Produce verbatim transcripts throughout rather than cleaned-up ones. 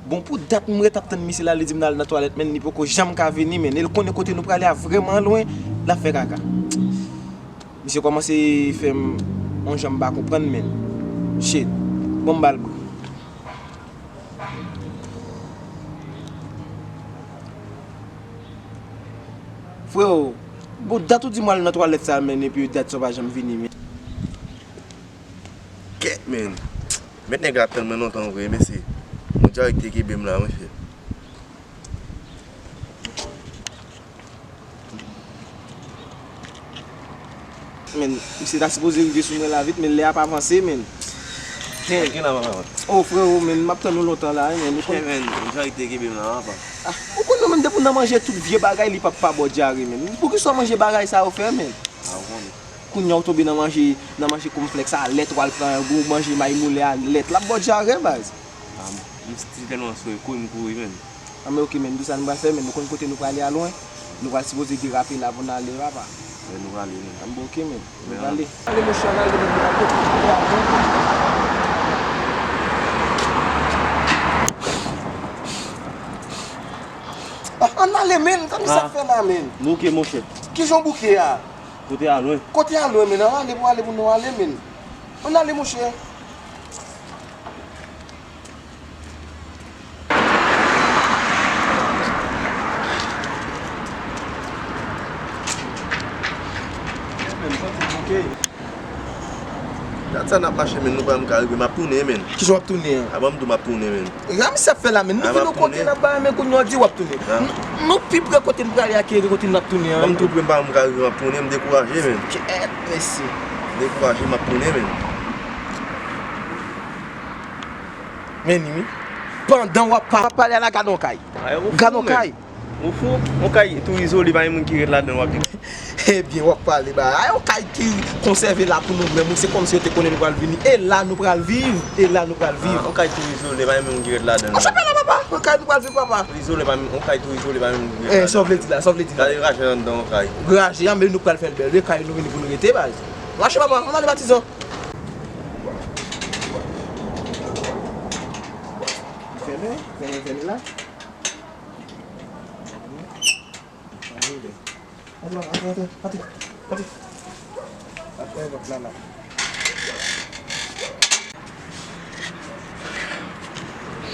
Bon, pou dat m ret ap tann misye la, li di m n al nan twalèt, men li poko janm ka vini, men. E l konnen kote nou prale a vrèman lwen, l ap fè kaka. Misye kòmanse fè m yon jan m pa konprann, men. Shit. Bon, m ba l bri. Freo, bon, dat ou di m w al nan twalèt sa, men, epi dat sa w pa janm vini, men. Kèt, men. Met nèg la ap tann mwen lontan vre, mesye. Bon Djari te kenbe m la, mesye. Men, misye ta sipoze rive sou mwen la vit, men lè a pa vanse, men. Gen la, papa. Oh, freo, men, m ap tann ou lontan la, men. Ou konn, men, Djari te kenbe m la, papa. Ah, ou konn nou menm depi w nan manje tout vye bagay, li p ap pa ba w dyare, men. Poukisa w manje bagay sa yo fè, men? Ah, ou konnen. Kounye a w tonbe nan manje, nan manje konflèks a lèt, w al pran gwo manje may moulen a lèt, l ap ba w dyare, baz. Ah, m ti tèlman swe, kouri m kouri, men. Ah, men oke, men, di sa nou pral fè, men, nou konn kote nou prale a lwen. Nou pral sipoze derape la pou n ale, papa. Wè, nou prale, men. Ah, bon, oke, men. Nou prale. Ale, monchè, ale, men, nou prale. Ah, ann ale, men. Tande sa k fè la, men. Bouke, monchè. Kijan w bouke a? Kote a lwen. Kote a lwen, men. Ann ale pou ale pou nou ale, men. Ann ale, monchè. Dat sa n ap mache, men nou pa menm ka rive, m ap tounen, men. Kijan w ap tounen an? A, ban m di w m ap tounen, men. Sa misye ap fè la, men. Nou vin yon kote n ap bay, men kounye a w di w ap tounen. N-, nou pi pre kote n prale a ke kote n ap tounen an. Ban m tou pre, m pa menm ka rive, m ap tounen, m dekouraje, men. Kèt, mesye. M dekouraje, m ap tounen, men. Men ni wi. Pandan w ap pa-, pale a la, gade yon kay. Gade yon kay. Ou fou? Yon kay tou izole, pa gen moun ki ret ladan l, w ap di. Ebyen, w ap pale ba. A yon kay ki konsève la pou nou menm, wi, se kòmsi yo te konnen nou pral vini. E la nou pral viv, e la nou pral viv. Ah, yon kay tou izole, pa gen moun ki ret ladan l. Monchè, pale papa, yon kay nou pral viv, papa. Tou izole, pa gen, yon kay tou izole, pa gen moun ki ret ladan l. Eh, sa w vle di la, sa w vle di la? Gade raje anndan yon kay. Raje a, men nou pral fè l bèl. E kay nou vini pou nou rete, baz. Mache, papa, ann ale patizan. Fèmen, fèmen, fèmen la. Antre, antre, antre, antre, antre. Antre. Antre, antre la, la.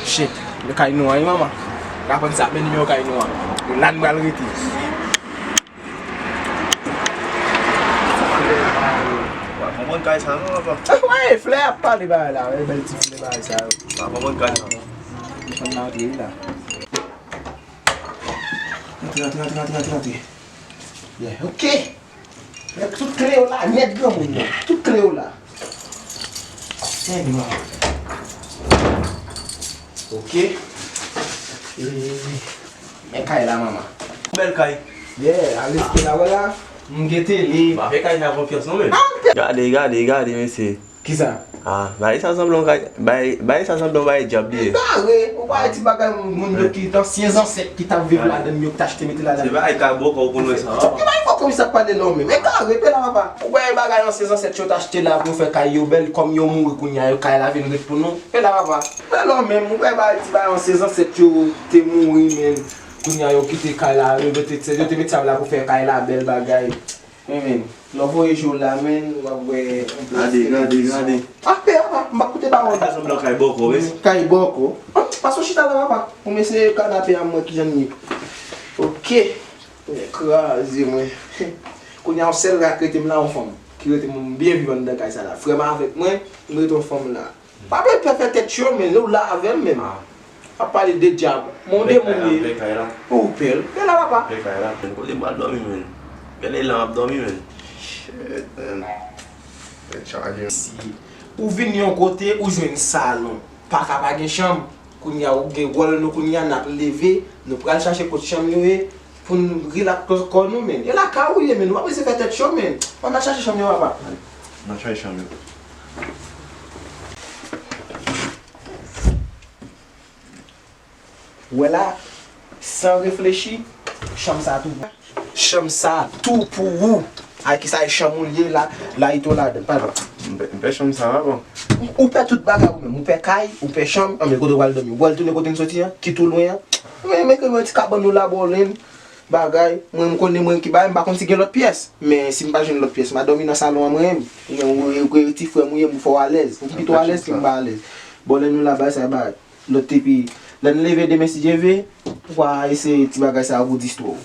Shit, men kay nou an, wi, manman. Rapann sa, men nimewo kay nou an. E la n pral rete. Wa konprann kay sa non, papa. Ah, wè, flè ap pale bagay la, wè, bèl ti flè bagay sa yo. Wa konprann kay sa. Fann nan antre wi la. Antre, antre, antre, antre, antre, antre. Yeah, ok. Nèg tout kle yo la, nèt granmoun nan. Tout kle yo la. Nèg nwa. Ok. E, men kay la, manman. Bèl kay. Yeah, a riske la, wè la. M gete li. Pa fè kay sa konfyans non, men. Ah, gade, gade, gade, mesye. Kisa? Ah, bay sa sanblan kay, bay, bay sa sanblan bay dyab li ye. Kare, ou pa wè ti bagay moun yo ki ansyen zansèt ki t ap viv ladan l yo ki t achte mete ladan l. Se bagay kay bòkò ou konn wè sa. Ki bagay bòkò misye ap pale la menm? E kare, pe la papa. Ou wè bagay ansyen zansèt yo t achte la pou yo fè kay yo bèl, kòm yo mouri kounye a, yo kay la vin ret pou nou. Pe la papa. Pe la menm, ou wè bagay ti bagay ansyen zansèt yo te mouri menm. Kounye a yo kite kay la, yo te, yo te met sa la pou fè kay la bèl bagay. Men, men, lè w voye je w la, men, w ap wè yon plas. Gade, gade, gade. Ah, pè, apa, m pa koute pawòl. Sa sanble kay bòkò, wi. Kay bòkò. Pase w chita la, papa. Pou m eseye kanape a, m wè kijan l ye. Ok. Kraze mwen. Kounye a, yon sèl rak rete m la, yon fanm. Ki rete m byen viv anndan kay sa la. Frè m avèk mwen, m rete yon fanm la. Pa bezwen pè fè tèt cho, men, ou la avè m menm. Ah. Ap pale de dyab. Mon demoun ye. Pè kay la. Ou pè l. Pè la, papa. Pè kay la. Men kote m pral dòmi, men? Gade la m ap dòmi, men. Shit, men. Tèt chaje. Si ou vin yon kote, ou jwenn salon. Pa ka pa gen chanm. Kounye a, ou gen wòl nou, kounye a, n ap leve. Nou pral chache kot chanm yo ye. Pou n rilaks kò, kò nou, men. E lakay ou ye, men. Ou pa bezwen fè tèt cho, men. Ann al chache chanm yo, papa. Ann al chache chanm yo. Ou wè la, san reflechi, chanm sa tou pou, chanm sa tou pou ou. Ay, kisa e chanm ou l ye la, la ito ladan, padon. M pè, m pè chanm sa, papa. Ou pè tout bagay ou menm. Ou pè kay, ou pè chanm, anben kote w pral dòmi? Ou pral tounen kote n soti an, ki tou lwen an? Men, men, men, ti kabann nou la, bòlèn, bagay. Mwen, m konnen mwen ki bagay, m pa konn si gen lòt pyès. Men, si m pa jwenn lòt pyès, m a dòmi nan salon an mwen menm. Ou menm, ou, ou, ou ti frè m ou ye, m fè w alèz. Ou pito alèz ke m pa alèz. Bòlèn nou la, bagay sa, bagay. Lòt epi, lè n leve demen si Dye vle, ou va eseye ti bagay sa yo pou distwè w.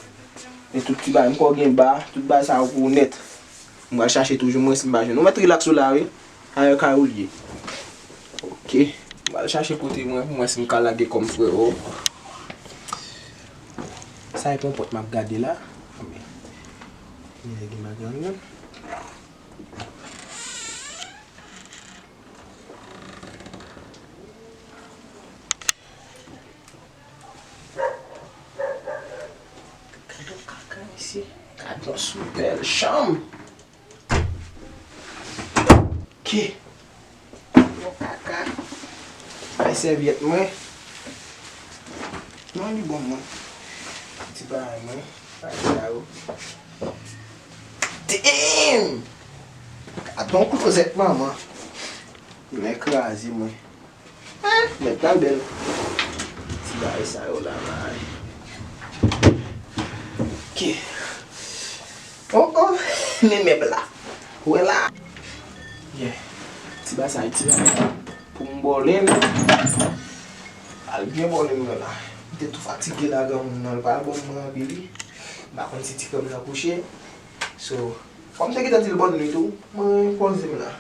E tout ti bagay, m kwè w gen ba, tout bagay sa yo pou nèt. M pral chache toujou, mwen si m pa jwenn. Ou mèt rilaks ou la, wi. Ayè kay ou l ye. Ok. M pral chache kote mwen, pou mwen si m ka lage kòm frero. Sa e pon pòt m ap gade la. Men, men gen bagay anndan. Gade yon kaka mesye. Gade yon sou bèl chanm. Ok. Yon kaka. Bay sèvyèt mwen. Non, li bon mwen. Ti bagay mwen. Bagay sa yo. Damn! Gade yon klozèt manman. Mwen kraze mwen. Nèg la bèl. Ti bagay sa yo la, bay. Ok. Oh, oh. Men mèb la. Wè la. Yeah. Ti bagay sa, ti bagay sa. Pou m bòlèn. Al byen bòlèn mwen la. M te tou fatige la, granmoun nan. L pa bon mwen anpil, wi. M pa konn si ti frè m nan kouche. So, kòm m te gentan di l bòn nwit tou, mwen poze m la.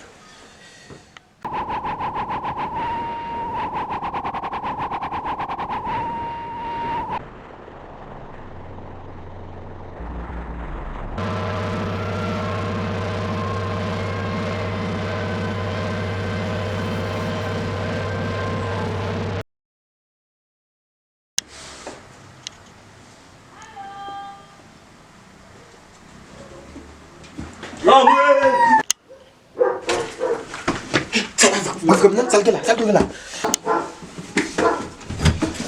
Mwen frè m nan, sa l gen la? Sa l gen la?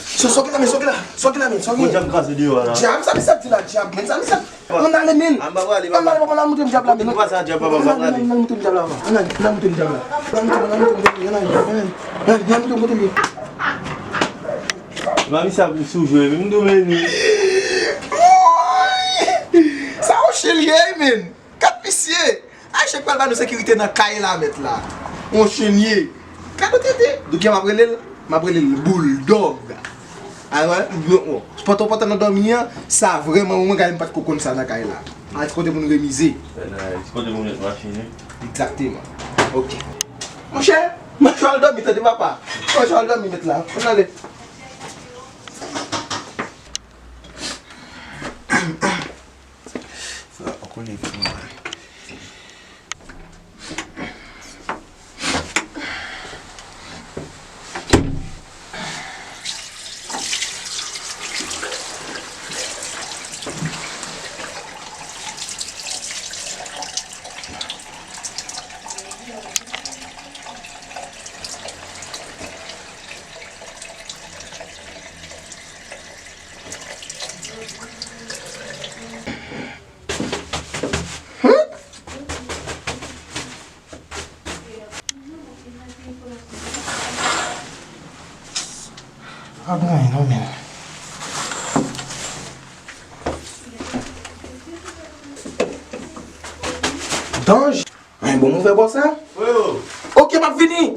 So, so gen la men, so gen la? So gen la men, so gen? Mwen djab kraze deyò a la. Djab, sa misye ap di la, djab, men sa misye ap. Ann ale men. Ann ale, papa, ann ale, moutre m djab la men. Ann ale, ann ale, moutre m djab la, papa. Ann ale, ann ale, moutre m djab la. Ann ale, moutre m, ann ale, moutre m kote l ye, ann ale, ann ale. Ann ale, ann ale, moutre m kote l ye. Mami sa sou jwe, men m di w men li. Sa yon chen l ye, men. Kat misye! Ay, chèk pral ba nou sekirite nan kay la, mèt la. On chen ye. Gade tete. Donk, m ap rele l, m ap rele l Bouldòg. Alò, bon, pantan, pantan nan dòmi an, sa vrèman, mwen, gade, m pa t ko konn sa nan kay la. Al ti kote pou nou remize. Ti kote pou nou met machin, wi. Egzakteman. Ok. Monchè, mwen pral dòmi, tande papa. Mwen pral dòmi, mèt la. Ann ale. Frè, ou konnen ki mwen. Pa gen anyen non, men. Danj. Anyen bon, m ouvè bò sa. Freo. Ok, m ap vini.